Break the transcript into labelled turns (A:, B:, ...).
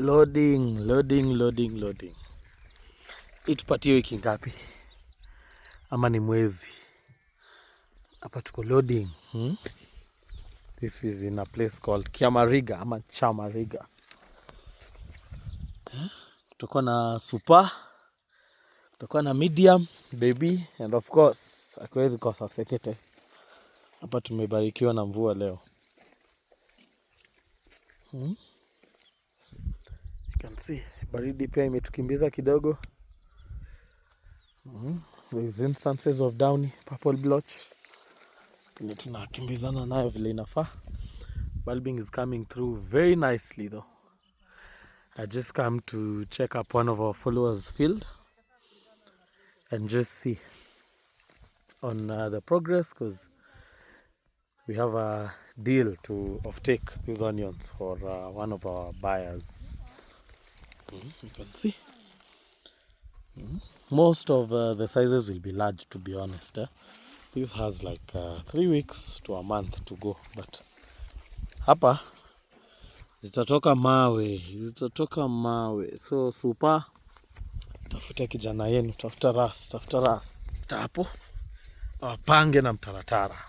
A: Loading, loading, loading, loading. Itupatie wiki ngapi? Ama ni mwezi? Hapa tuko loading. This is in a place called Kiamariga ama Chamariga. Tutakuwa na super, tutakuwa na medium, baby and of course hakuwezi kosa sekete. Hapa tumebarikiwa na mvua leo. You can see baridi pia imetukimbiza kidogo. There is instances of downy purple blotch. Lakini tunakimbizana nayo vile inafaa. Bulbing is coming through very nicely though. I just come to check up one of our followers' field and just see on the progress because we have a deal to offtake these onions for one of our buyers. You can see. Most of the sizes will be large, to be honest. Eh? This has like 3 weeks to a month to go, but hapa zitatoka mawe, zitatoka mawe. So super, tafuta kijana yenu, tafuta ras, tafuta ras hapo, wapange na mtaratara.